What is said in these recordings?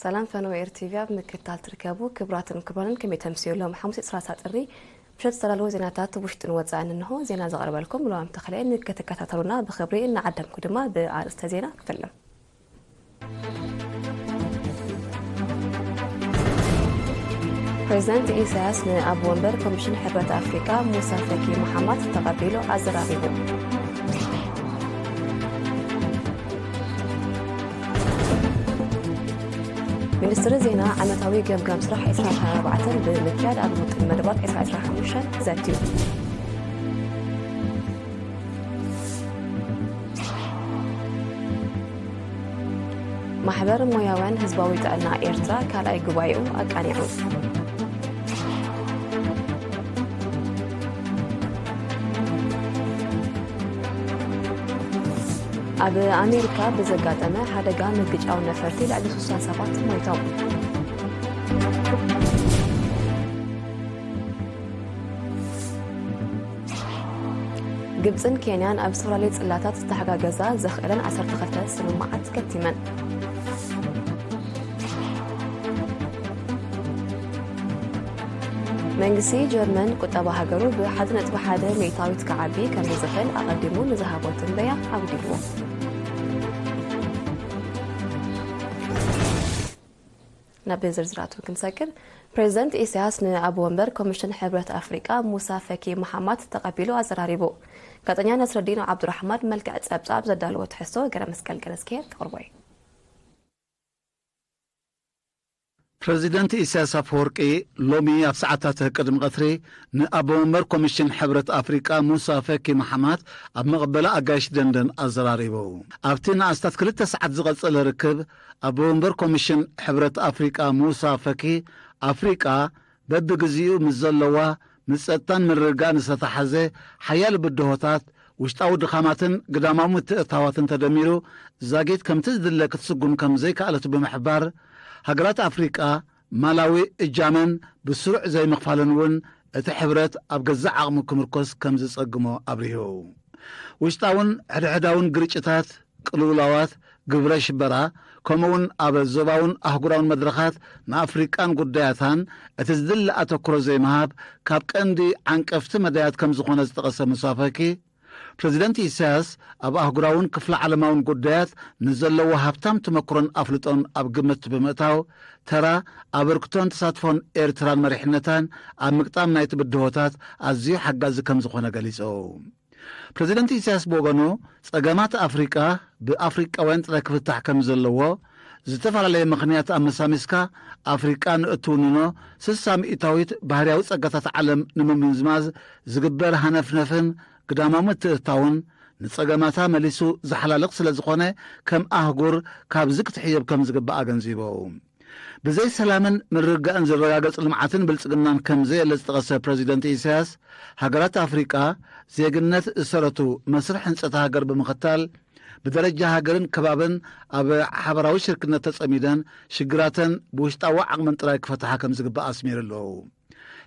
ሰላም ፈነወ ኤር ቲቪ ኣብ ምክትታል ትርከቡ ክቡራትን ክቡራንን፣ ከመይ ተምስዩ? ሎም ሓሙስ ዕስራ ጥሪ ምሸት ዝተዳለወ ዜናታት ውሽጥን ወጻእን እንሆ። ዜና ዘቕርበልኩም ሉዋም ተኽለ። ንክትከታተሉና ብኽብሪ እናዓደምኩ ድማ ብኣርእስተ ዜና ክፍልም። ፕሬዚደንት ኢሳያስ ንኣቦ ወንበር ኮሚሽን ሕብረት ኣፍሪካ ሙሳ ፈኪ መሓማት ተቐቢሉ ኣዘራሪቡ። ሚኒስትሪ ዜና ዓመታዊ ገምጋም ስራሕ ዕስራ ዕስራን ኣርባዕተን ብምክያድ ኣብ ውጥን መደባት ዕስራ ዕስራን ሓሙሽተን ዘትዩ። ማሕበር ሞያውያን ህዝባዊ ጥዕና ኤርትራ ካልኣይ ጉባኤኡ ኣቃኒዑ። ኣብ ኣሜሪካ ብዘጋጠመ ሓደጋ ምግጫው ነፈርቲ ልዕሊ ስሳን ሰባት ሞይቶም። ግብጽን ኬንያን ኣብ ዝተፈላለዩ ጽላታት ዝተሓጋገዛ ዘኽእለን ዓሰርተ ክልተ ስምምዓት ከቲመን። መንግስቲ ጀርመን ቁጠባ ሃገሩ ብ ሓደ ነጥቢ ሓደ ሚእታዊት ክዓቢ ከም ዝኽእል ኣቐዲሙ ንዝሃቦ ትንበያ ኣጉዲልዎ። ናብ ዝርዝራቱ ክንሰግር፣ ፕሬዚደንት ኢሳያስ ንኣቦ ወንበር ኮሚሽን ሕብረት ኣፍሪቃ ሙሳ ፈኪ መሓማት ተቐቢሉ ኣዘራሪቡ። ጋዜጠኛ ነስረዲን ዓብዱራሕማን መልክዕ ጸብጻብ ዘዳለዎ ትሕዝቶ ገረ መስቀል ገረስኬር ክቕርቦ እዩ። ፕረዚደንት ኢሳያስ ኣፈወርቂ ሎሚ ኣብ ሰዓታት ቅድሚ ቀትሪ ንኣቦ ወንበር ኮሚሽን ሕብረት ኣፍሪቃ ሙሳ ፈኪ መሓማት ኣብ መቐበሊ ኣጋይሽ ደንደን ኣዘራሪቡ። ኣብቲ ንኣስታት ክልተ ሰዓት ዝቐጸለ ርክብ ኣቦ ወንበር ኮሚሽን ሕብረት ኣፍሪቃ ሙሳ ፈኪ ኣፍሪቃ በብግዚኡ ምስ ዘለዋ ምስ ጸጥታን ምርግጋእን ዝተታሓዘ ሓያሎ ብድሆታት፣ ውሽጣዊ ድኻማትን ግዳማዊ ምትእትታዋትን ተደሚሩ ዛጊት ከምቲ ዝድለ ክትስጉም ከም ዘይከኣለት ብምሕባር፣ ሃገራት ኣፍሪቃ ማላዊ እጃመን ብስሩዕ ዘይምኽፋለን እውን እቲ ሕብረት ኣብ ገዛእ ዓቕሙ ክምርኮስ ከም ዝጸግሞ ኣብሪሁ። ውሽጣውን ሕድሕዳውን ግርጭታት፣ ቅልውላዋት፣ ግብረ ሽበራ፣ ከምኡውን ኣብ ዞባውን ኣህጉራውን መድረኻት ንኣፍሪቃን ጉዳያታን እቲ ዝድለ ኣተኩሮ ዘይምሃብ ካብ ቀንዲ ዓንቀፍቲ መዳያት ከም ዝኾነ ዝጠቐሰ ሙሳ ፈኪ፣ ፕረዚደንት ኢሳያስ ኣብ ኣህጉራውን ክፍለ ዓለማውን ጉዳያት ንዘለዎ ሃብታም ተመክሮን ኣፍልጦን ኣብ ግምት ብምእታው፣ ተራ፣ ኣበርክቶን ተሳትፎን ኤርትራን መሪሕነታን ኣብ ምግጣም ናይቲ ብድሆታት ኣዝዩ ሓጋዚ ከም ዝኾነ ገሊጹ። ፕረዚደንት ኢሳያስ ብወገኑ፣ ጸገማት ኣፍሪቃ ብኣፍሪቃውያን ጥራይ ክፍታሕ ከም ዘለዎ፣ ዝተፈላለየ ምኽንያት ኣመሳሚስካ ኣፍሪቃ ንእትውንኖ ስሳ ሚእታዊት ባህርያዊ ጸጋታት ዓለም ንምምዝማዝ ዝግበር ሃነፍነፍን ግዳማዊ ምትእትታውን ንጸገማታ መሊሱ ዝሓላልኽ ስለ ዝኾነ፣ ከም ኣህጉር ካብዚ ክትሕየብ ከም ዝግባእ ኣገንዚቡ። ብዘይ ሰላምን ምርግጋእን ዝረጋገጽ ልምዓትን ብልጽግናን ከም ዘየለ ዝጠቐሰ ፕረዚደንት ኢሳያስ፣ ሃገራት ኣፍሪቃ ዜግነት ዝሰረቱ መስርሕ ህንጸት ሃገር ብምኽታል፣ ብደረጃ ሃገርን ከባብን ኣብ ሓበራዊ ሽርክነት ተጸሚደን ሽግራተን ብውሽጣዊ ዓቕመን ጥራይ ክፈትሓ ከም ዝግባእ ኣስሚርሉ።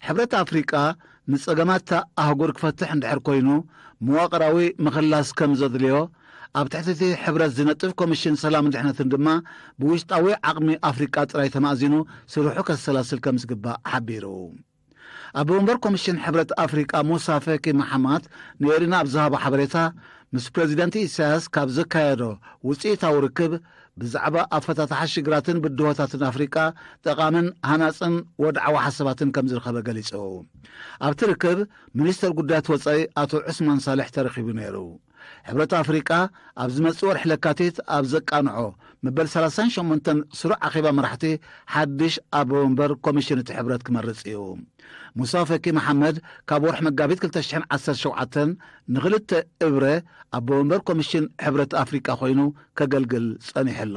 ሕብረት ኣፍሪቃ ንጸገማት እታ ኣህጉር ክፈትሕ እንድሕር ኮይኑ፣ መዋቕራዊ ምኽላስ ከም ዘድልዮ፣ ኣብ ትሕቲ እቲ ሕብረት ዝነጥፍ ኮሚሽን ሰላምን ድሕነትን ድማ ብውሽጣዊ ዓቕሚ ኣፍሪቃ ጥራይ ተማእዚኑ ስርሑ ከሰላስል ከም ዝግባእ ሓቢሩ። ኣቦ ወንበር ኮሚሽን ሕብረት ኣፍሪቃ ሙሳ ፈኪ መሓማት ንኤሪና ኣብ ዝሃቦ ሓበሬታ፣ ምስ ፕረዚደንት ኢሳያስ ካብ ዘካየዶ ውጽኢታዊ ርክብ ብዛዕባ ኣፈታትሓ ሽግራትን ብድሆታትን ኣፍሪቃ ጠቓምን ሃናጽን ወድዓዊ ሓሳባትን ከም ዝረኸበ ገሊጹ። ኣብቲ ርክብ ሚኒስተር ጉዳያት ወጻኢ ኣቶ ዑስማን ሳልሕ ተረኺቡ ነይሩ። ሕብረት ኣፍሪቃ ኣብ ዝመጽእ ወርሒ ለካቲት ኣብ ዘቃንዖ መበል ሰላሳን ሸሞንተን ስሩዕ ኣኼባ መራሕቲ ሓድሽ ኣቦ ወንበር ኮሚሽን እቲ ሕብረት ክመርጽ እዩ። ሙሳ ፈኪ መሓመድ ካብ ወርሒ መጋቢት ክልተ ሽሕን ዓሰርተ ሸውዓተን ንኽልተ እብረ ኣቦ ወንበር ኮሚሽን ሕብረት ኣፍሪቃ ኮይኑ ከገልግል ጸኒሑ ኣሎ።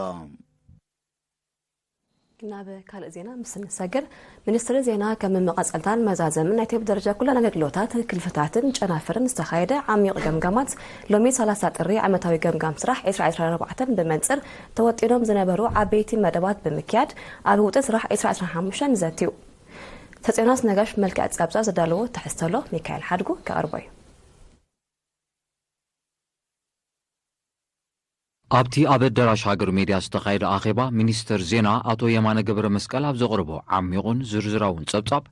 ናብ ካልእ ዜና ምስ እንሰግር፣ ሚኒስትሪ ዜና ከም መቐጸልታን መዛዘምን ናይቲ ብደረጃ ኩለን ኣገልግሎታት፣ ክልፍታትን ጨናፍርን ዝተኻየደ ዓሚቕ ገምጋማት፣ ሎሚ ሰላሳ ጥሪ ዓመታዊ ገምጋም ስራሕ ዕስራ ዕስራን ኣርባዕተን ብመንጽር ተወጢኖም ዝነበሩ ዓበይቲ መደባት ብምክያድ፣ ኣብ ውጥን ስራሕ ዕስራ ዕስራን ሓሙሽተን ዘትዩ። ተጽዮናስ ነጋሽ መልክዕ ጸብጻብ ዘዳለዎ ትሕዝቶ ኣሎ፣ ሚካኤል ሓድጉ ከቕርቦ እዩ። ኣብቲ ኣብ ኣዳራሽ ሃገር ሜድያ ዝተኻየደ ኣኼባ፣ ሚኒስተር ዜና ኣቶ የማነ ገብረ መስቀል ኣብ ዘቕረቦ ዓሚቑን ዝርዝራውን ጸብጻብ፣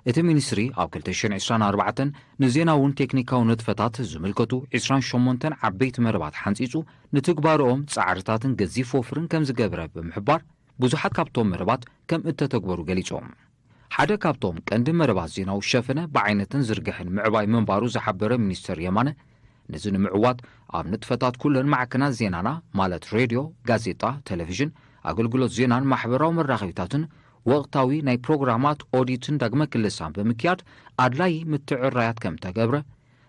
እቲ ሚኒስትሪ ኣብ ክልተ ሽሕን ዕስራን ኣርባዕተን ንዜናውን ቴክኒካውን ንጥፈታት ዝምልከቱ ዕስራን ሸሞንተን ዓበይቲ መደባት ሓንጺጹ፣ ንትግባረኦም ጻዕርታትን ገዚፍ ወፍርን ከም ዝገብረ ብምሕባር፣ ብዙሓት ካብቶም መደባት ከም እተተግበሩ ገሊጾም። ሓደ ካብቶም ቀንዲ መደባት ዜናዊ ሸፈነ ብዓይነትን ዝርግሐን ምዕባይ ምንባሩ ዝሓበረ ሚኒስተር የማነ፣ ነዚ ንምዕዋት ኣብ ንጥፈታት ኩለን ማዕከናት ዜናና፣ ማለት ሬድዮ፣ ጋዜጣ፣ ቴሌቪዥን፣ ኣገልግሎት ዜናን ማሕበራዊ መራኸቢታትን፣ ወቕታዊ ናይ ፕሮግራማት ኦዲትን ዳግመ ክልሳን ብምክያድ ኣድላዪ ምትዕራያት ከም ተገብረ፣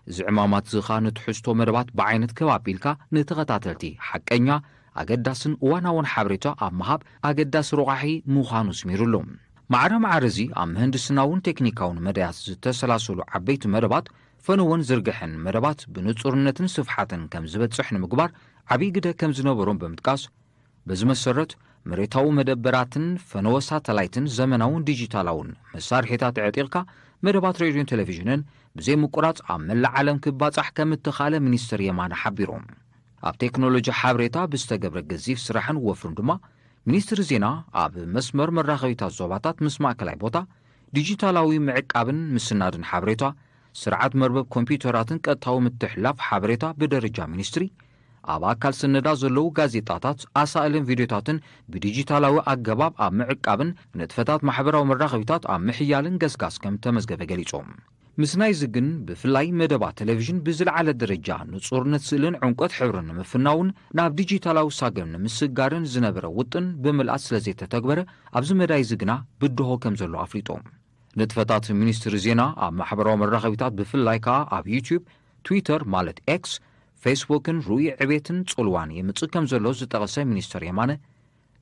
እዚ ዕማማት እዚ ኸኣ ንትሕዝቶ መደባት ብዓይነት ከብ ኣቢልካ ንተኸታተልቲ ሓቀኛ፣ ኣገዳስን እዋናውን ሓበሬታ ኣብ ምሃብ ኣገዳሲ ረቋሒ ምዃኑ ኣስሚሩሉ። ማዕረ ማዕረ እዚ ኣብ ምህንድስናውን ቴክኒካውን መዳያት ዝተሰላሰሉ ዓበይቲ መደባት ፈነወን ዝርግሐን መደባት ብንጹርነትን ስፍሓትን ከም ዝበጽሕ ንምግባር ዓብዪ ግደ ከም ዝነበሮም ብምጥቃስ፣ በዚ መሰረት መሬታዊ መደበራትን ፈነወ ሳተላይትን ዘመናውን ዲጂታላውን መሳርሒታት ኣዕጢቕካ መደባት ሬድዮን ቴሌቪዥንን ብዘይ ምቁራጽ ኣብ መላእ ዓለም ክባጻሕ ከም እተኻእለ ሚኒስትር የማነ ሓቢሮም። ኣብ ቴክኖሎጂ ሓበሬታ ብዝተገብረ ገዚፍ ስራሕን ወፍርን ድማ፣ ሚኒስትሪ ዜና ኣብ መስመር መራኸቢታት ዞባታት ምስ ማእከላይ ቦታ፣ ዲጂታላዊ ምዕቃብን ምስናድን ሓበሬታ፣ ስርዓት መርበብ ኮምፒውተራትን ቀጥታዊ ምትሕልላፍ ሓበሬታ ብደረጃ ሚኒስትሪ፣ ኣብ ኣካል ስነዳ ዘለዉ ጋዜጣታት፣ ኣሳእልን ቪድዮታትን ብዲጂታላዊ ኣገባብ ኣብ ምዕቃብን ንጥፈታት ማሕበራዊ መራኸቢታት ኣብ ምሕያልን ገስጋስ ከም ተመዝገበ ገሊጾም። ምስ ናይዚ ግን፣ ብፍላይ መደባት ቴሌቪዥን ብዝለዓለ ደረጃ ንጹርነት ስእልን ዕምቆት ሕብርን ንምፍናውን ናብ ዲጂታላዊ ሳገም ንምስግጋርን ዝነበረ ውጥን ብምልኣት ስለ ዘይተተግበረ፣ ኣብዚ መዳይ እዚ ግና ብድሆ ከም ዘሎ ኣፍሊጦም። ንጥፈታት ሚኒስትሪ ዜና ኣብ ማሕበራዊ መራኸቢታት፣ ብፍላይ ከኣ ኣብ ዩትዩብ፣ ትዊተር ማለት ኤክስ፣ ፌስቡክን ርኡይ ዕቤትን ጽልዋን የምጽእ ከም ዘሎ ዝጠቐሰ ሚኒስተር የማነ፣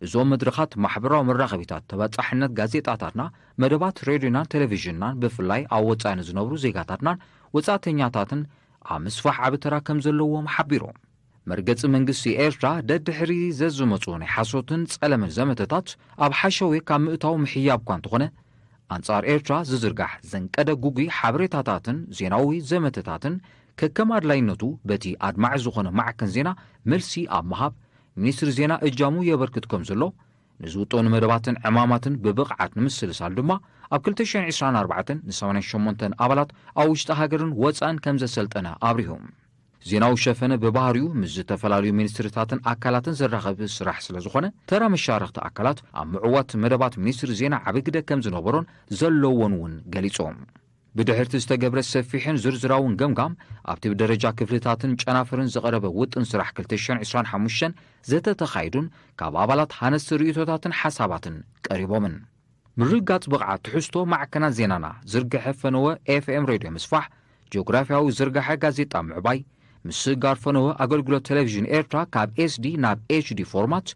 እዞም መድረኻት ማሕበራዊ መራኸቢታት ተባጻሕነት ጋዜጣታትና፣ መደባት ሬድዮናን ቴሌቪዥንናን፣ ብፍላይ ኣብ ወጻኢ ንዝነብሩ ዜጋታትናን ወጻእተኛታትን ኣብ ምስፋሕ ዓቢ ተራ ከም ዘለዎም ሓቢሮም። መርገጺ መንግስቲ ኤርትራ ደድሕሪ ዘዝመጹ ናይ ሓሶትን ጸለመን ዘመተታት ኣብ ሓሸውየ ካብ ምእታው ምሕያብ እኳ እንተኾነ፣ ኣንጻር ኤርትራ ዝዝርጋሕ ዘንቀደ ግጉይ ሓበሬታታትን ዜናዊ ዘመተታትን ከከም ኣድላይነቱ በቲ ኣድማዒ ዝኾነ ማዕከን ዜና መልሲ ኣብ ምሃብ ሚኒስትሪ ዜና እጃሙ የበርክት ከም ዘሎ፣ ንዝውጠኑ መደባትን ዕማማትን ብብቕዓት ንምስልሳል ድማ ኣብ ክልተ ሽሕን ዕስራን ኣርባዕተን ን ሰማንያን ሸሞንተን ኣባላት ኣብ ውሽጢ ሃገርን ወጻእን ከም ዘሰልጠነ ኣብሪሁ። ዜናዊ ሸፈነ ብባህሪኡ ምስ ዝተፈላለዩ ሚኒስትሪታትን ኣካላትን ዘራኸብ ስራሕ ስለ ዝኾነ፣ ተራ መሻርኽቲ ኣካላት ኣብ ምዕዋት መደባት ሚኒስትሪ ዜና ዓቢ ግደ ከም ዝነበሮን ዘለዎን እውን ገሊጾም። ብድሕርቲ ዝተገብረ ሰፊሕን ዝርዝራውን ገምጋም፣ ኣብቲ ብደረጃ ክፍልታትን ጨናፍርን ዝቐረበ ውጥን ስራሕ ክልተ ሽሕን ዕስራን ሓሙሽተን ዘተ ተኻይዱን ካብ ኣባላት ሃነስቲ ርእይቶታትን ሓሳባትን ቀሪቦምን። ምርግጋጽ ብቕዓት ትሕዝቶ ማዕከናት ዜናና ዝርግሐ ፈነወ ኤፍኤም ሬድዮ ምስፋሕ፣ ጂኦግራፍያዊ ዝርጋሐ ጋዜጣ ምዕባይ፣ ምስግጋር ፈነወ ኣገልግሎት ቴሌቪዥን ኤርትራ ካብ ኤስዲ ናብ ኤችዲ ፎርማት፣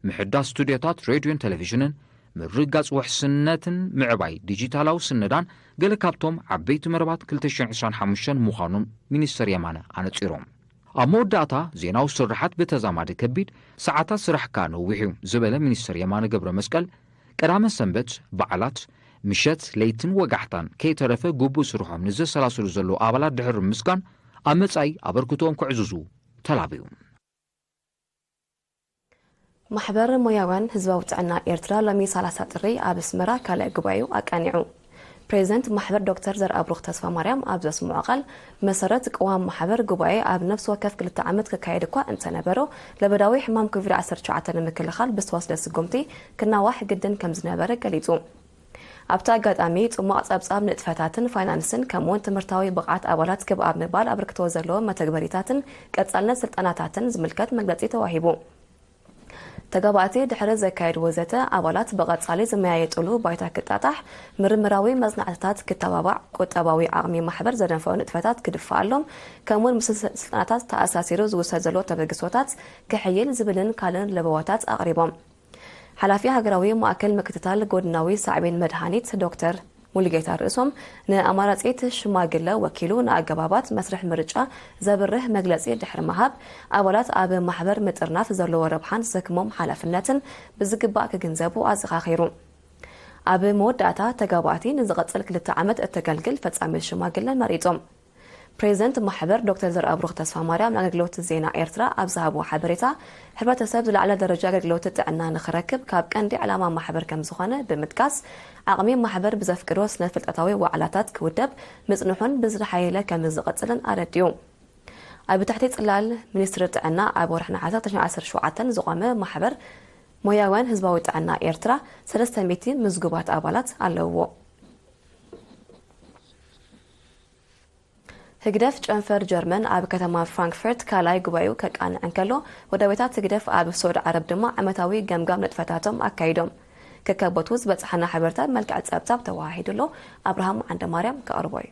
ምሕዳስ ስቱድዮታት ሬድዮን ቴሌቪዥንን፣ ምርግጋጽ ውሕስነትን ምዕባይ ዲጂታላዊ ስነዳን ገለ ካብቶም ዓበይቲ መደባት ክልተ ሽሕን ዕስራን ሓሙሽተን ምዃኖም ሚኒስተር የማነ ኣነጺሮም። ኣብ መወዳእታ፣ ዜናዊ ስርሓት ብተዛማዲ ከቢድ፣ ሰዓታት ስራሕካ ነዊሕ እዩ ዝበለ ሚኒስተር የማነ ገብረ መስቀል፣ ቀዳመ ሰንበት፣ በዓላት፣ ምሸት፣ ለይትን ወጋሕታን ከይተረፈ ግቡእ ስርሖም ንዘሰላስሉ ዘለዉ ኣባላት ድሕሪ ምምስጋን፣ ኣብ መጻኢ ኣበርክቶኦም ከዕዝዙ ተላብዩ። ማሕበር ሞያውያን ህዝባዊ ጥዕና ኤርትራ ሎሚ ሰላሳ ጥሪ ኣብ ኣስመራ ካልኣይ ጉባኤኡ ኣቃኒዑ። ፕሬዚደንት ማሕበር ዶክተር ዘርኣብሩኽ ተስፋማርያም ኣብ ዘስምዖ ቃል፣ መሰረት ቅዋም ማሕበር ጉባኤ ኣብ ነፍሲ ወከፍ ክልተ ዓመት ክካየድ እኳ እንተነበሮ፣ ለበዳዊ ሕማም ኮቪድ ዓሰርተ ትሽዓተ ንምክልኻል ብዝተወስደ ስጉምቲ ክናዋሕ ግድን ከም ዝነበረ ገሊጹ። ኣብቲ ኣጋጣሚ፣ ጽሟቕ ጸብጻብ ንጥፈታትን ፋይናንስን ከምኡውን ትምህርታዊ ብቕዓት ኣባላት ክብ ኣብ ምባል ኣበርክቶ ዘለዎም መተግበሪታትን ቀጻልነት ስልጠናታትን ዝምልከት መግለጺ ተዋሂቡ። ተጋባእቲ ድሕሪ ዘካየድዎ ዘተ፣ ኣባላት ብቐጻሊ ዝመያየጡሉ ባይታ ክጣጣሕ፣ ምርምራዊ መጽናዕትታት ክተባባዕ፣ ቁጠባዊ ዓቕሚ ማሕበር ዘደንፈዑ ንጥፈታት ክድፈኣሎም፣ ከምኡውን ምስ ስልጠናታት ተኣሳሲሩ ዝውሰድ ዘሎ ተበግሶታት ክሕይል ዝብልን ካልእን ለበዋታት ኣቕሪቦም። ሓላፊ ሃገራዊ ማእከል ምክትታል ጎድናዊ ሳዕቤን መድሃኒት ዶክተር ሙሉጌታ ርእሶም፣ ንኣማራጺት ሽማግለ ወኪሉ ንኣገባባት መስርሕ ምርጫ ዘብርህ መግለጺ ድሕሪ ምሃብ፣ ኣባላት ኣብ ማሕበር ምጥርናፍ ዘለዎ ረብሓን ዘክሞም ሓላፍነትን ብዝግባእ ክግንዘቡ ኣዘኻኺሩ። ኣብ መወዳእታ፣ ተጋባእቲ ንዝቐጽል ክልተ ዓመት እተገልግል ፈጻሚት ሽማግለ መሪጾም። ፕሬዚደንት ማሕበር ዶክተር ዘርኣብሩኽ ተስፋማርያም ንኣገልግሎት ዜና ኤርትራ ኣብ ዝሃብዎ ሓበሬታ፣ ሕብረተሰብ ዝለዓለ ደረጃ ኣገልግሎት ጥዕና ንኽረክብ ካብ ቀንዲ ዕላማ ማሕበር ከም ዝኾነ ብምጥቃስ፣ ዓቕሚ ማሕበር ብዘፍቅዶ ስነ ፍልጠታዊ ዋዕላታት ክውደብ ምጽንሑን ብዝሓየለ ከም ዝቕጽልን ኣረዲኡ። ኣብ ትሕቲ ጽላል ሚኒስትሪ ጥዕና ኣብ ወርሒ ነሓሰ ክልተ ሺሕ ዓሰርተ ሸውዓተ ዝቖመ ማሕበር ሞያውያን ህዝባዊ ጥዕና ኤርትራ ሰለስተ ሚእቲ ምዝጉባት ኣባላት ኣለውዎ። ህግደፍ ጨንፈር ጀርመን ኣብ ከተማ ፍራንክፈርት ካልኣይ ጉባኤኡ ከቃንዕ እንከሎ፣ ወዳቤታት ህግደፍ ኣብ ስዑድ ዓረብ ድማ ዓመታዊ ገምጋም ንጥፈታቶም ኣካይዶም። ከካብ ቦትኡ ዝበጽሓና ሓበሬታ መልክዕ ጸብጻብ ተወሃሂዱ ኣሎ። ኣብርሃም ዓንደማርያም ከቕርቦ እዩ።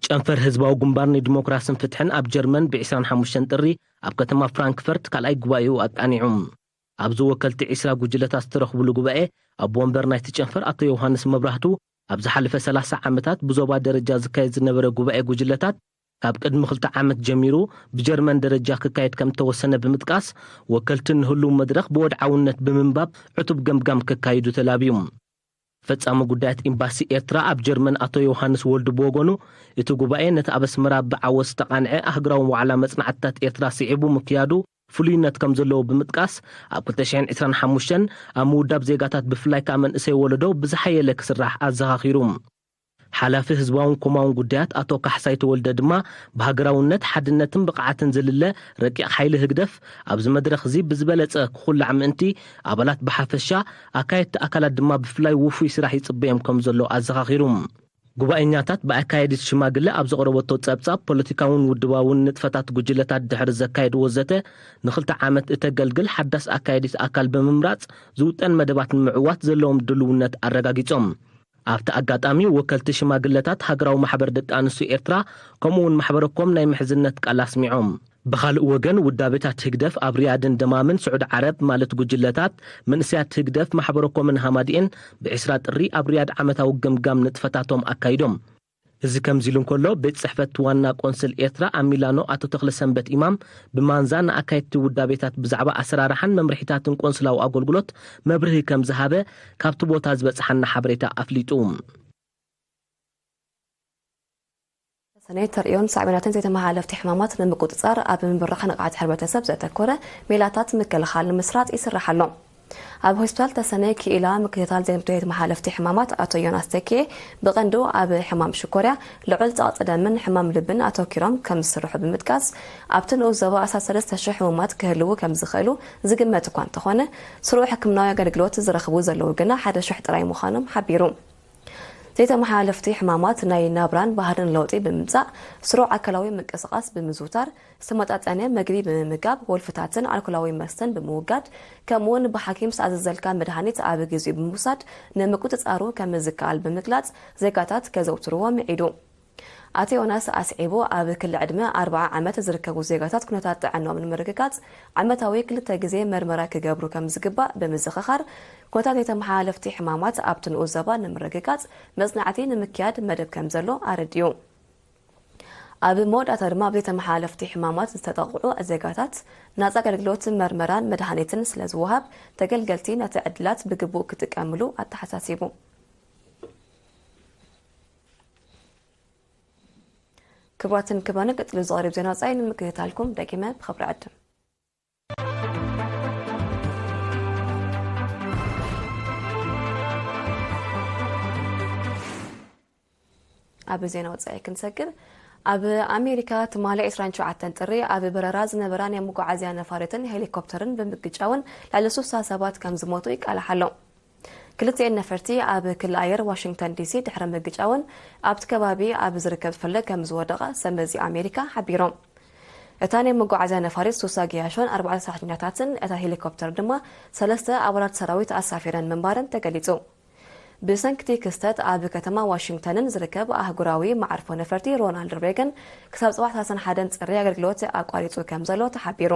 ጨንፈር ህዝባዊ ግንባር ንዲሞክራስን ፍትሕን ኣብ ጀርመን ብ ዕስራን ሓሙሽተን ጥሪ ኣብ ከተማ ፍራንክፈርት ካልኣይ ጉባኤኡ ኣቃኒዑ። ኣብዚ ወከልቲ ዕስራ ጉጅለታት ዝተረኽብሉ ጉባኤ፣ ኣቦ ወንበር ናይቲ ጨንፈር ኣቶ ዮሃንስ መብራህቱ፣ ኣብ ዝሓለፈ ሰላሳ ዓመታት ብዞባ ደረጃ ዝካየድ ዝነበረ ጉባኤ ጉጅለታት፣ ካብ ቅድሚ ክልተ ዓመት ጀሚሩ ብጀርመን ደረጃ ክካየድ ከም እተወሰነ ብምጥቃስ፣ ወከልቲ ንህሉው መድረኽ ብወድዓውነት ብምንባብ ዕቱብ ገምጋም ከካይዱ ተላብዩ። ፈጻሚ ጉዳያት ኤምባሲ ኤርትራ ኣብ ጀርመን ኣቶ ዮሃንስ ወልዱ ብወገኑ፣ እቲ ጉባኤ ነቲ ኣብ ኣስመራ ብዓወት ዝተቓንዐ ኣህግራዊ ዋዕላ መጽናዕትታት ኤርትራ ስዒቡ ምክያዱ ፍሉይነት ከም ዘለዎ ብምጥቃስ፣ ኣብ ክልተ ሽሕን ዕስራን ሓሙሽተን ኣብ ምውዳብ ዜጋታት ብፍላይ ከኣ መንእሰይ ወለዶ ብዝሓየለ ክስራሕ ኣዘኻኺሩ። ሓላፊ ህዝባውን ኮማውን ጉዳያት ኣቶ ካሕሳይ ተወልደ ድማ፣ ብሃገራውነት፣ ሓድነትን ብቕዓትን ዝልለ ረቂቕ ሓይሊ ህግደፍ ኣብዚ መድረኽ እዚ ብዝበለጸ ክኹላዕ ምእንቲ፣ ኣባላት ብሓፈሻ፣ ኣካየድቲ ኣካላት ድማ ብፍላይ ውፉይ ስራሕ ይጽበዮም ከም ዘሎ ኣዘኻኺሩ። ጉባኤኛታት ብኣካየዲት ሽማግለ ኣብ ዘቕረበቶ ጸብጻብ፣ ፖለቲካውን ውድባውን ንጥፈታት ጉጅለታት ድሕሪ ዘካየድዎ ዘተ፣ ንኽልተ ዓመት እተገልግል ሓዳስ ኣካየዲት ኣካል ብምምራጽ፣ ዝውጠን መደባት ንምዕዋት ዘለዎም ድልውነት ኣረጋጊጾም። ኣብቲ ኣጋጣሚ፣ ወከልቲ ሽማግለታት ሃገራዊ ማሕበር ደቂ ኣንስትዮ ኤርትራ፣ ከምኡ እውን ማሕበረኮም ናይ ምሕዝነት ቃል ኣስሚዖም። ብኻልእ ወገን፣ ውዳቤታት ህግደፍ ኣብ ሪያድን ደማምን ስዑድ ዓረብ፣ ማለት ጉጅለታት መንእሰያት ህግደፍ ማሕበረኮምን ሃማድኤን፣ ብ ዕስራ ጥሪ ኣብ ሪያድ ዓመታዊ ገምጋም ንጥፈታቶም ኣካይዶም። እዚ ከምዚ ኢሉ እንከሎ፣ ቤት ጽሕፈት ዋና ቆንስል ኤርትራ ኣብ ሚላኖ ኣቶ ተኽለሰንበት ኢማም፣ ብማንዛ ንኣካየድቲ ውዳቤታት ብዛዕባ ኣሰራርሓን መምርሒታትን ቆንስላዊ ኣገልግሎት መብርሂ ከም ዝሃበ ካብቲ ቦታ ዝበጽሓና ሓበሬታ ኣፍሊጡ። ሰነይ ተርእዮን ሳዕቤናትን ዘይተመሓላለፍቲ ሕማማት ንምቁጽጻር ኣብ ምብራኽ ንቕሓት ሕብረተሰብ ዘተኮረ ሜላታት ምክልኻል ንምስራጽ ይስራሕ ኣሎ። ኣብ ሆስፒታል ተሰነይ ክኢላ ምክትታል ዘይተመሓላለፍቲ ሕማማት ኣቶ ዮናስ ተኪኤ፣ ብቐንዱ ኣብ ሕማም ሽኮርያ፣ ልዑል ጸቕጢ ደምን ሕማም ልብን ኣተኪሮም ከም ዝስርሑ ብምጥቃስ፣ ኣብቲ ንኡስ ዞባ ኣስታት ሰለስተ ሽሕ ሕሙማት ክህልዉ ከም ዝኽእሉ ዝግመት እኳ እንተኾነ፣ ስሩዕ ሕክምናዊ ኣገልግሎት ዝረኽቡ ዘለዉ ግና ሓደ ሽሕ ጥራይ ምዃኖም ሓቢሩ። ዘይተመሓላለፍቲ ሕማማት ናይ ናብራን ባህርን ለውጢ ብምምጻእ፣ ስሩዕ ኣካላዊ ምንቅስቓስ ብምዝውታር፣ ዝተመጣጠነ መግቢ ብምምጋብ፣ ወልፍታትን ኣልኮላዊ መስተን ብምውጋድ፣ ከምኡውን ብሓኪም ዝተኣዘዘልካ መድሃኒት ኣብ ግዜኡ ብምውሳድ ንምቁጽጻሩ ከም ዝከኣል ብምግላጽ፣ ዜጋታት ከዘውትርዎ ምዒዱ። ኣቶ ዮናስ ኣስዒቡ፣ ኣብ ክሊ ዕድመ ኣርብዓ ዓመት ዝርከቡ ዜጋታት ኩነታት ጥዕናኦም ንምርግጋጽ ዓመታዊ ክልተ ግዜ መርመራ ክገብሩ ከም ዝግባእ ብምዝኽኻር፣ ኩነታት ዘይተመሓላለፍቲ ሕማማት ኣብቲ ንኡስ ዞባ ንምርግጋጽ መጽናዕቲ ንምክያድ መደብ ከም ዘሎ ኣረዲኡ። ኣብ መወዳእታ ድማ፣ ኣብ ዘይተመሓላለፍቲ ሕማማት ዝተጠቕዑ ዜጋታት ናጻ ኣገልግሎት መርመራን መድሃኒትን ስለ ዝወሃብ፣ ተገልገልቲ ነቲ ዕድላት ብግቡእ ክጥቀምሉ ኣተሓሳሲቡ። ክቡራትን ክቡራንን፣ ቀጺሉ ዝቐርብ ዜና ወጻኢ ንምክትታልኩም ደጊመ ብኽብሪ ዕድም። ኣብ ዜና ወጻኢ ክንሰግር፣ ኣብ ኣሜሪካ ትማሊ ዕስራን ሸውዓተን ጥሪ ኣብ በረራ ዝነበራ ናይ መጓዓዝያ ነፋሪትን ሄሊኮፕተርን ብምግጫውን ልዕሊ ስሳ ሰባት ከም ዝሞቱ ይቃላሕ ኣሎ። ክልቲኤን ነፈርቲ ኣብ ክሊ ኣየር ዋሽንግተን ዲሲ ድሕሪ ምግጫውን ኣብቲ ከባቢ ኣብ ዝርከብ ፈለግ ከም ዝወደቐ ሰመዚ ኣሜሪካ ሓቢሮም። እታ ናይ መጓዓዝያ ነፋሪት ሱሳ ገያሾን ኣርባዕተ ሰራሕተኛታትን እታ ሄሊኮፕተር ድማ ሰለስተ ኣባላት ሰራዊት ኣሳፊረን ምንባረን ተገሊጹ። ብሰንክቲ ክስተት ኣብ ከተማ ዋሽንግተንን ዝርከብ ኣህጉራዊ መዓርፎ ነፈርቲ ሮናልድ ሬገን ክሳብ ጽባሕ ሰላሳን ሓደን ጥሪ ኣገልግሎት ኣቋሪጹ ከም ዘሎ ተሓቢሩ።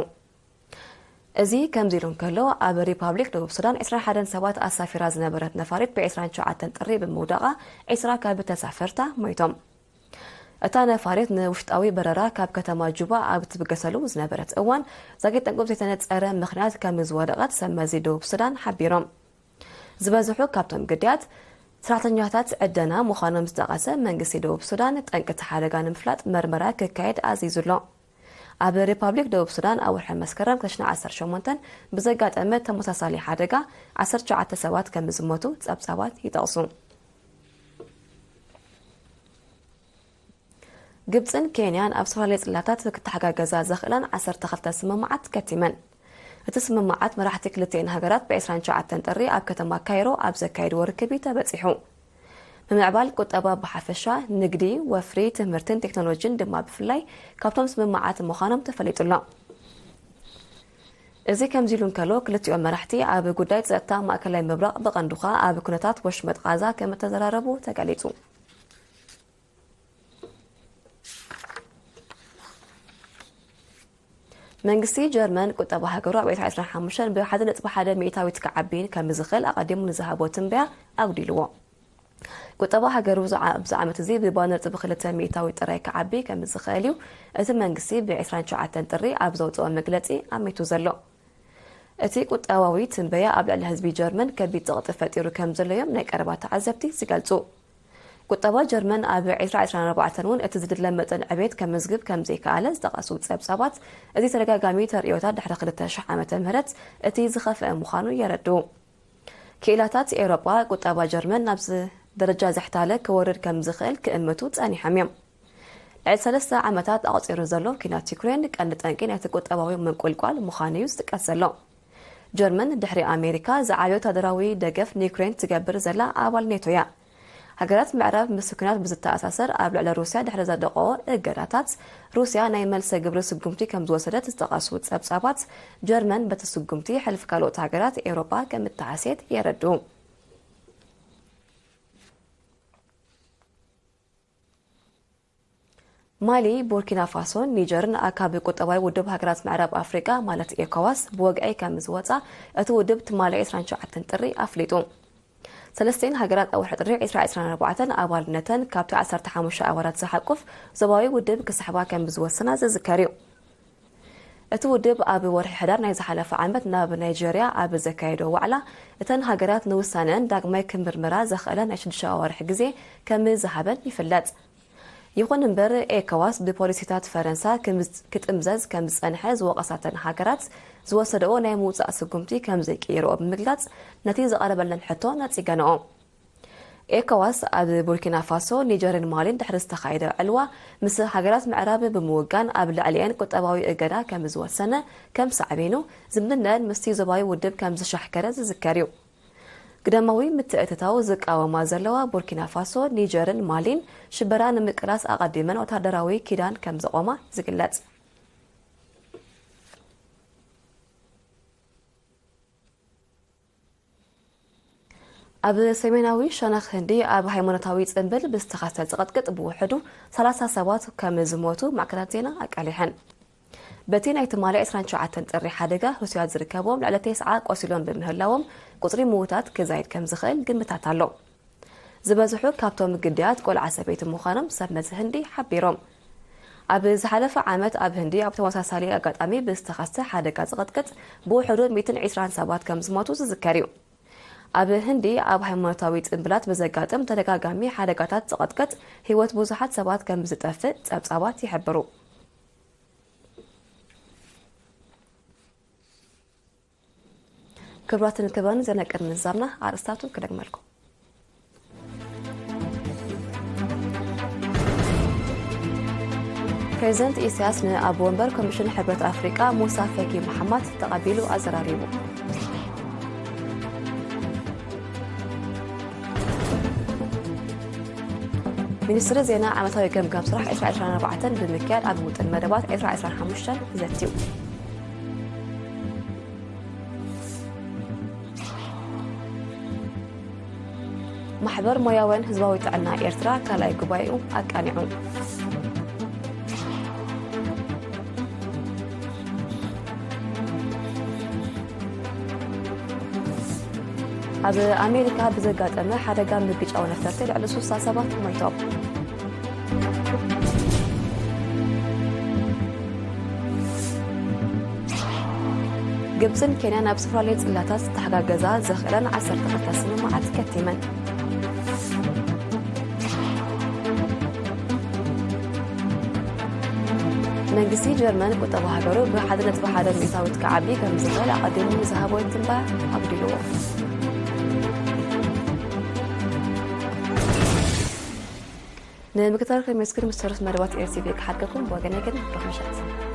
እዚ ከምዚ ኢሉ እንከሎ፣ ኣብ ሪፓብሊክ ደቡብ ሱዳን ዕስራን ሓደን ሰባት ኣሳፊራ ዝነበረት ነፋሪት ብ ዕስራን ሸውዓተን ጥሪ ብምውዳቓ ዕስራ ካብ ተሳፈርታ ሞይቶም። እታ ነፋሪት ንውሽጣዊ በረራ ካብ ከተማ ጁባ ኣብ ትብገሰሉ ዝነበረት እዋን፣ ዛጊት ጠንቁ ብዘይተነጸረ ምኽንያት ከም ዝወደቐት ሰብ መዚ ደቡብ ሱዳን ሓቢሮም። ዝበዝሑ ካብቶም ግዳያት ሰራሕተኛታት ዕደና ምዃኖም ዝጠቐሰ መንግስቲ ደቡብ ሱዳን፣ ጠንቂ እቲ ሓደጋ ንምፍላጥ መርመራ ክካየድ ኣዚዙ ኣሎ። ኣብ ሪፓብሊክ ደቡብ ሱዳን ኣብ ወርሒ መስከረም ክልተ ሽሕን ዓሰርተ ሸሞንተን ብዘጋጠመ ተመሳሳሊ ሓደጋ ዓሰርተ ትሽዓተ ሰባት ከም ዝሞቱ ጸብጻባት ይጠቕሱ። ግብጽን ኬንያን ኣብ ዝተፈላለዩ ጽላታት ክተሓጋገዛ ዘኽእለን ዓሰርተ ክልተ ስምምዓት ከቲመን። እቲ ስምምዓት መራሕቲ ክልቲኤን ሃገራት ብ ዕስራን ትሽዓተን ጥሪ ኣብ ከተማ ካይሮ ኣብ ዘካየድዎ ርክብ እዩ ተበጺሑ። ምምዕባል ቁጠባ ብሓፈሻ፣ ንግዲ፣ ወፍሪ፣ ትምህርትን ቴክኖሎጂን ድማ ብፍላይ ካብቶም ስምምዓት ምዃኖም ተፈሊጡ ኣሎ። እዚ ከምዚ ኢሉ እንከሎ፣ ክልቲኦም መራሕቲ ኣብ ጉዳይ ጸጥታ ማእከላይ ምብራቕ፣ ብቐንዱ ኸኣ ኣብ ኩነታት ወሽመጥ ቓዛ ከም እተዘራረቡ ተገሊጹ። መንግስቲ ጀርመን ቁጠባ ሃገሩ ኣብ ዕስራ ዕስራን ሓሙሽተን ብ ሓደ ነጥቢ ሓደ ሚእታዊት ክዓቢ ከም ዝኽእል ኣቐዲሙ ንዝሃቦ ትንበያ ኣጉዲልዎ። ቁጠባ ሃገሩ ዝዓ-፣ ኣብዚ ዓመት እዚ ብ ባዶ ነጥቢ ክልተ ሚእታዊት ጥራይ ክዓቢ ከም ዝኽእል እዩ እቲ መንግስቲ ብ ዕስራን ትሽዓተን ጥሪ ኣብ ዘውጽኦ መግለጺ ኣሚቱ ዘሎ። እቲ ቁጠባዊ ትንበያ ኣብ ልዕሊ ህዝቢ ጀርመን ከቢድ ጸቕጢ ፈጢሩ ከም ዘሎ እዮም ናይ ቀረባ ተዓዘብቲ ዝገልጹ። ቁጠባ ጀርመን ኣብ ዕስራ ዕስራን ኣርባዕተን እውን እቲ ዝድለ መጠን ዕቤት ከመዝግብ ከም ዘይከኣለ ዝጠቐሱ ጸብጻባት፣ እዚ ተደጋጋሚ ተርእዮታት ድሕሪ ክልተ ሽሕ ዓመተ ምህረት እቲ ዝኸፍአ ምዃኑ የረድኡ። ክኢላታት ኤውሮጳ ቁጠባ ጀርመን ናብዚ ደረጃ ዘሕታለ ክወርድ ከም ዝኽእል ክእምቱ ጸኒሖም እዮም። ልዕሊ ሰለስተ ዓመታት ኣቑጺሩ ዘሎ ኲናት ዩክሬን ቀንዲ ጠንቂ ናይቲ ቁጠባዊ ምንቁልቋል ምዃኑ እዩ ዝጥቀስ ዘሎ። ጀርመን ድሕሪ ኣሜሪካ ዝዓበየ ወታደራዊ ደገፍ ንዩክሬን ትገብር ዘላ ኣባል ኔቶ እያ። ሃገራት ምዕራብ ምስ ኲናት ብዝተኣሳሰር ኣብ ልዕሊ ሩስያ ድሕሪ ዘደቆ እገዳታት፣ ሩስያ ናይ መልሰ ግብሪ ስጉምቲ ከም ዝወሰደት ዝጠቐሱ ጸብጻባት፣ ጀርመን በቲ ስጉምቲ ሕልፊ ካልኦት ሃገራት ኤውሮጳ ከም እተሃስየት የረድኡ። ማሊ፣ ቡርኪና ፋሶን ኒጀርን ካብ ቁጠባዊ ውድብ ሃገራት ምዕራብ ኣፍሪቃ ማለት ኤኮዋስ ብወግዒ ከም ዝወጻ እቲ ውድብ ትማሊ ዕስራን ትሽዓተን ጥሪ ኣፍሊጡ። ሰለስቲኤን ሃገራት ኣብ ወርሒ ጥሪ ዕስራ ዕስራን ኣርባዕተን ኣባልነተን ካብቲ ዓሰርተ ሓሙሽተ ኣባላት ዝሓቁፍ ዞባዊ ውድብ ክስሕባ ከም ዝወሰና ዝዝከር እዩ። እቲ ውድብ ኣብ ወርሒ ሕዳር ናይ ዝሓለፈ ዓመት ናብ ናይጀርያ ኣብ ዘካየዶ ዋዕላ፣ እተን ሃገራት ንውሳነአን ዳግማይ ክምርምራ ዘኽእለን ናይ ሽዱሽተ ኣዋርሕ ግዜ ከም ዝሃበን ይፍለጥ። ይኹን እምበር፣ ኤኮዋስ ብፖሊሲታት ፈረንሳ ክምዝ-፣ ክጥምዘዝ ከም ዝጸንሐ ዝወቐሳተን ሃገራት ዝወሰደኦ ናይ ምውጻእ ስጉምቲ ከም ዘይቅይርኦ ብምግላጽ፣ ነቲ ዝቐረበለን ሕቶ ነጺገንኦ። ኤኮዋስ ኣብ ቡርኪና ፋሶ፣ ኒጀርን ማሊን ድሕሪ ዝተኻየደ ዕልዋ፣ ምስ ሃገራት ምዕራብ ብምውጋን ኣብ ልዕሊኤን ቁጠባዊ እገዳ ከም ዝወሰነ፣ ከም ሳዕቤኑ ዝምድነአን ምስቲ ዞባዊ ውድብ ከም ዝሻሕከረ ዝዝከር እዩ። ግዳማዊ ምትእትታው ዝቃወማ ዘለዋ ቡርኪና ፋሶ፣ ኒጀርን ማሊን ሽበራ ንምቅላስ ኣቐዲመን ወታደራዊ ኪዳን ከም ዘቖማ ዝግለጽ። ኣብ ሰሜናዊ ሸነኽ ህንዲ ኣብ ሃይማኖታዊ ጽምብል ብዝተኸስተ ጽቕጥቅጥ ብውሕዱ ሰላሳ ሰባት ከም ዝሞቱ ማዕከናት ዜና ኣቃሊሐን። በቲ ናይ ትማሊ ዕስራን ትሽዓተን ጥሪ ሓደጋ፣ ሩስያ ዝርከቦም ልዕሊ ተስዓ ቆሲሎም ብምህላዎም፣ ቁጽሪ ምዉታት ክዛይድ ከም ዝኽእል ግምታት ኣሎ። ዝበዝሑ ካብቶም ግዳያት ቆልዓ ሰበይቲ ምዃኖም ሰብ መዚ ህንዲ ሓቢሮም። ኣብ ዝሓለፈ ዓመት ኣብ ህንዲ ኣብ ተመሳሳሊ ኣጋጣሚ ብዝተኸስተ ሓደጋ ዝቕጥቅጥ ብውሕዱ ሚእትን ዕስራን ሰባት ከም ዝሞቱ ዝዝከር እዩ። ኣብ ህንዲ ኣብ ሃይማኖታዊ ጽምብላት ብዘጋጥም ተደጋጋሚ ሓደጋታት ዝቕጥቅጥ ህይወት ብዙሓት ሰባት ከም ዝጠፍእ ጸብጻባት ይሕብሩ። ክቡራትን ክቡራን፣ ዜና ቅድሚ ምዝዛምና ኣርእስታቱ ክደግመልኩም። ፕሬዚደንት ኢሳያስ ንኣቦ ወንበር ኮሚሽን ሕብረት ኣፍሪቃ ሙሳ ፈኪ መሓማት ተቐቢሉ ኣዘራሪቡ። ሚኒስትሪ ዜና ዓመታዊ ገምጋም ስራሕ ዕስራ ዕስራን ኣርባዕተን ብምክያድ ኣብ ውጥን መደባት ዕስራ ዕስራን ሓሙሽተን ዘትዩ። ማሕበር ሞያውያን ህዝባዊ ጥዕና ኤርትራ ካልኣይ ጉባኤኡ ኣቃኒዑ። ኣብ ኣሜሪካ ብዘጋጠመ ሓደጋ ምግጫው ነፈርቲ ልዕሊ ሱሳ ሰባት ሞይቶም። ግብጽን ኬንያን ኣብ ዝተፈላለዩ ጽላታት ዝተሓጋገዛ ዘኽእለን ዓሰርተ ክልተ ስምምዓት ከቲመን። መንግስቲ ጀርመን ቁጠባ ሃገሩ ብ ሓደ ነጥቢ ሓደ ሚእታዊት ክዓቢ ከም ዝኽእል ኣቐዲሙ ዝሃቦ ትንበያ ኣጉዲልዎ። ንምክትታል ከመስግን ምስ ተረፍ መደባት ኤርቲቪ ክሓልከኩም ብወገነይ ግን ርሑስ ምሸት።